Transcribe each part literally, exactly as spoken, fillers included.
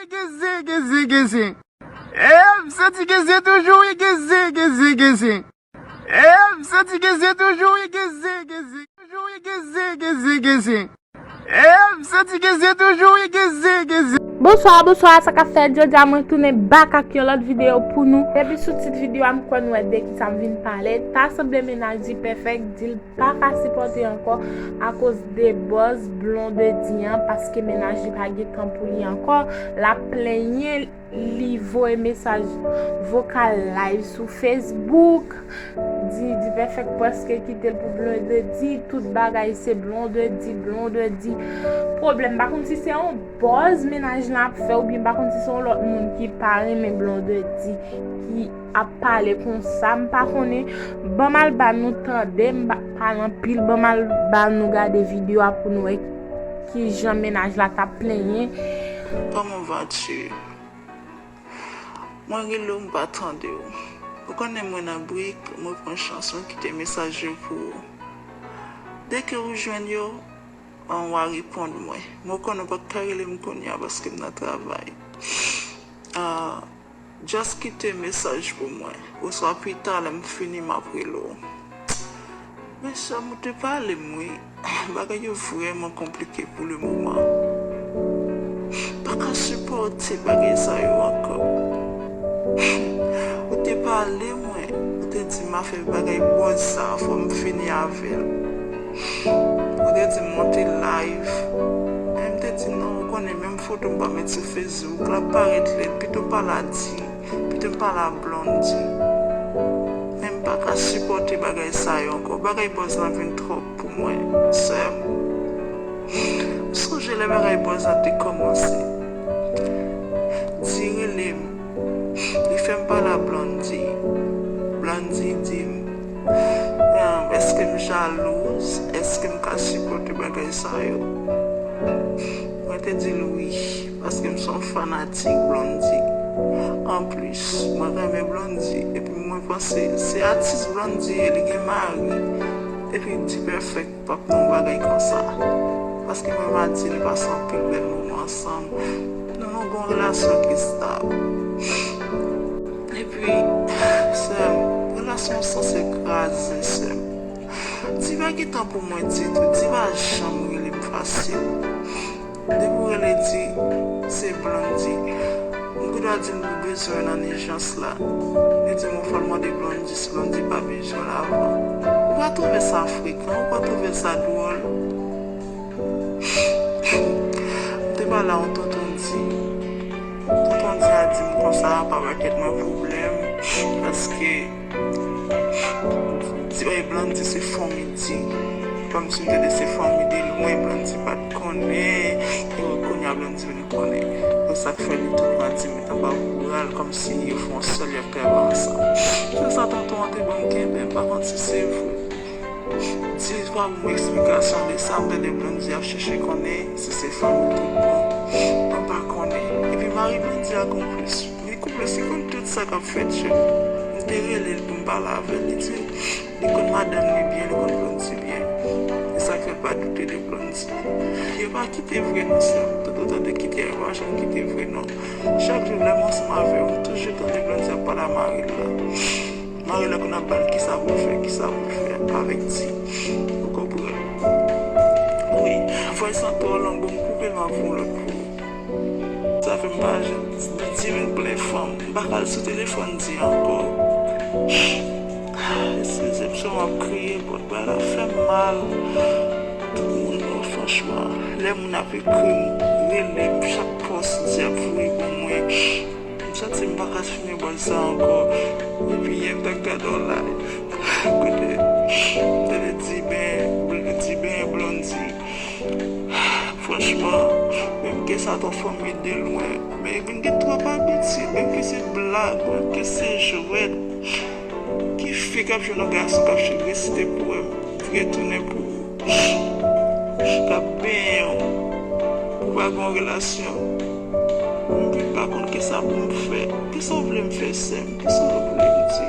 Geze, geze, geze. E, m santi geze toujou, wi, geze, geze, geze. E, m santi geze toujou, wi, geze, geze. Toujou, wi, geze, geze, geze. E, m santi geze toujou, wi, geze, geze. Bonswa, bonswa, sa k ap fèt? Jodi a mwen tounen back ak yon lòt videyo pou nou. Depi sou tit videyo a, m kwè nou wè de kisa m vin pale. Ta sanble mennaj Dipèfèk di l pa ka sipòte ankò akoz de buzz Blondedy an, paske mennaj li pa gen tan pou li ankò. L ap plenyen, li voye mesaj vokal live sou Facebook. Di, Dipèfèk prèske kite l pou Blondedy. Tout bagay se Blondedy, Blondedy. Pwoblèm, m pa konn si se yon buzz mennaj lan ap fè, oubyen m pa konn si se yon lòt moun ki pa renmen Blondedy ki ap pale konsa, m pa konnen. Ban m al ba nou tande, m pa pale anpil, ban m al ba nou gade videyo a pou nou wè kijan mennaj la t ap plenyen. Comment vas-tu? Mwen rele w, m pa tande w. Ou konnen mwen nan brik, mwen pran chans, mwen kite mesaj yo pou ou. Dèke ou jwenn yo, an, w a reponn mwen. Mwen konnen w pa t ka rele m kounye a paske m nan travay. Ah, just kite mesaj pou mwen. Oswa pita, lè m fini, m ap rele w. Men sè m, ou te pale m, wi. Bagay yo vrèman konplike pou le moman. Pa ka sipòte bagay sa yo ankò. Ou te pale mwen, ou te di m afè bagay buzz sa, fò m fini avè l. Ou te di m monte live. Men m te di non, ou konnen menm foto m pa met sou Facebook, l ap parèt lèd, pito pale a Di, pito m pale a Blondedy. Men m pa ka sipòte bagay sa yo ankò. Bagay buzz lan vin twòp pou mwen, sè m. M sonje lè bagay buzz lan te kòmanse. Di rele m. Li fè m pale a Blondedy. Blondedy di m, ah, èske m jalouz? Èske m ka sipòte bagay sa yo? Mwen te di l wi, paske m se yon fanatik Blondedy. Anplis, mwen renmen Blondedy, epi mwen panse se atis Blondedy ye, li gen mari, epi Dipèfèk p ap nan yon bagay konsa. Paske mwen m a Di nou pase anpil bèl moman ansanm. Nou nan yon relasyon ki estab. Epi, sè m, relasyon an sanse kraze, sè m. Di pa gen tan pou mwen ditou, Di pa janm rele m fasil. Depi w rele Di, se Blondedy. M gendwa di l nou bezwen nan ijans la. Li di m ou fò l mande Blondedy si Blondedy pa bezwen l avan. Ou pa twouve sa frekan, ou pa twouve sa dwòl? M te pale a yon tonton Di. Tonton Di a di m konsa, pa ba kèt mwen pwoblèm, paske Di bay Blondedy se fanmi Di. Kòmsi m te di se fanmi de lwen, Blondedy pa t konnen. E kounye a Blondedy vin konnen. Se sa k fè li tou pran Di met anba bra l, kòmsi yo fè yon sèl, y ap travay ansanm. Se sa tonton an te ban m kenbe, m pa konn si se vre. Di pa ban m eksplikasyon de sa, m tande Blondedy ap chèche konnen si se fanmi tout bon. Mwen pa konnen. Epi mari Blondedy a konplis. Li konplis, li konn tout sa k ap fèt yo. M te rele l pou m pale avè l. Li di li konn madanm li byen, li konn Blondedy byen. E sa k fè l pa doute de Blondedy. Yo pa kite vre non, sè m. Tout otan te kite a, yo pa janm kite vre non. Chak jou lè m ansanm avè w, m toujou tande Blondedy ap pale a mari l la. Mari l la konn ap ba l kisa pou l fè, kisa pou l fè avèk Di. Ou konprann? Wi, vwayis lan twò long, bon, m koupe l, m ap fè yon lòt pou ou. Sa fè m pa janm di, Di vin plen fanm. M pa ka al sou telefòn Di ankò. Eskize m, si m ap kriye, bon, bagay la fè m mal. Tout moun, non, franchman, lè moun ap ekri m, rele m, chak pòs Di ap voye ban mwen. M santi m pa ka fini bòl sa ankò. Epi yè m t ap gade yon live kote m te di ben, di ben Blondedy. Franchman, menm ke sa t yon fanmi de lwen, men vin gen twòp abitid, menm ke se blag, menm ke se jwèt, ki fi k ap jwenn yon gason k ap resite powèm, retounen pou k ap benyen w pou pa gen yon relasyon. M vin pa konn kisa pou m fè. Kisa w vle m fè, sè m? Kisa w vle m di?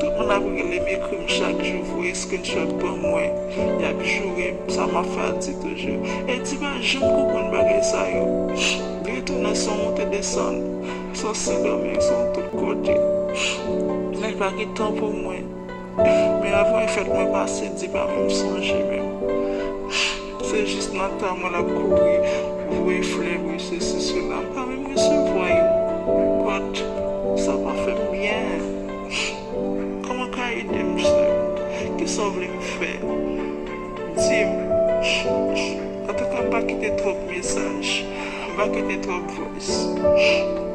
Tout Moun ap rele m, ekri m chak jou, voye screenshot ban mwen. Y ap joure m, sa m ap fè a di toujou. Eddy pa janm konprann bagay sa yo. Li retounen se yon monte desann, se yon Sendomeng, se yon tout kote. Men li pa gen tan pou mwen. Men avan e fèt mwen pase, Eddy pa menm sonje menm. Se jis nan tan mwen l ap kouri, voye flè, voye sesi, sela. M pa menm resevwa yo. But sa pa fè m byen. Kòman w ka ede m, sè? Kisa w vle m fè? Di m. Antouka, m pa kite twòp mesaj. M pa kite twòp voice.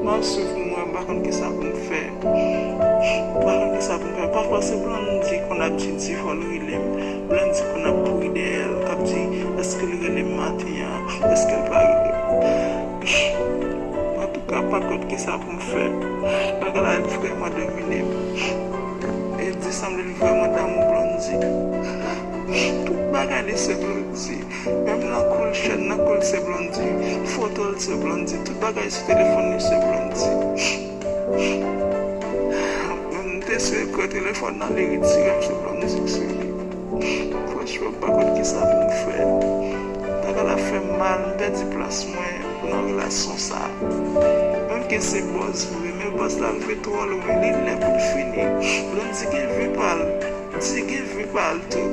M ap swiv mwen, m pa konn kisa pou m fè. M pa konn kisa pou m fè. Pafwa, se Blondy konn ap di, di fò l rele m. Blondy konn ap kouri dèyè l, k ap di, èske l rele m maten an? Èske l pa rele m? Antouka, m pa konn kisa pou m fè. Bagay la vrèman domine m. Eddy sanble li vrèman damou Blondy. Tout bagay li se Blondy. Menm nan kou l, chèn nan kou l se Blondy. Foto l se Blondy. Tout bagay sou telefòn li se Blondy. M te eseye pran telefòn nan, li retire m sou Blondy, sou li. Franchman, m pa konn kisa pou m fè. Bagay la fè m mal, m pèdi plas mwen nan relasyon sa. Menm ke se bòz vre, men bòz la rive twò lwen, li lè pou l fini. Blondy gen vi pa l, Eddy gen vi pa l tou.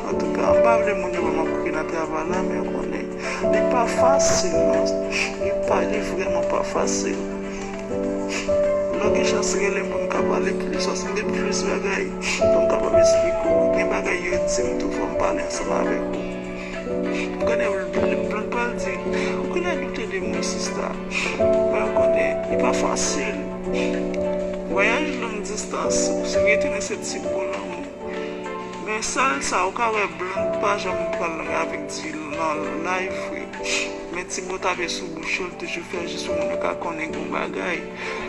Antouka, m pa vle moun yo ba m ap kouri nan travay la, men konnen li pa fasil non. Li pa, li vrèman pa fasil. Lè w gen chans rele m pou m ka pale plis, paske m gen plis bagay pou m kapab esplike w. Gen bagay yo di m tou, fò m pale ansanm avèk ou. M konnen Blondy pral di, ou konnen doute de mwen, sista. Mwen konnen li pa fasil. Vwayaj long distans, se retounen se ti bo lanmou. Men sèl sa, ou ka wè Blondy pa janm pral avèk Eddy nan live, wi. Men ti bo tape sou bouch yo, l toujou fè jis pou moun yo ka konnen gon bagay.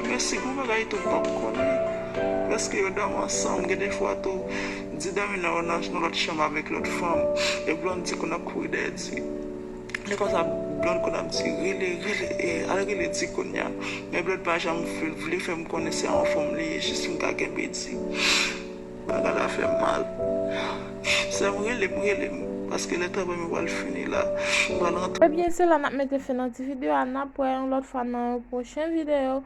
Men si gon bagay tou, m p ap konnen. Paske yo dòmi ansanm, gen de fwa tou, Eddy dòmi nan, nan, nan lòt chanm avèk lòt fanm. E Blondy konn ap kouri dèyè Eddy. Lè konsa, Blondy konn ap di, rele, rele, e, al rele Eddy kounye a. Men Blondy pa janm vle, vle fè m konnen se a yon fanm li ye, jis pou m ka kenbe Eddy. Bagay la fè m mal. Sè m, rele m, rele m, paske lè travay mwen pral fini la, m pral rantre. Ebyen, se la n ap mete fen nan ti videyo a, n ap wè yon lòt fwa nan yon pwochen videyo.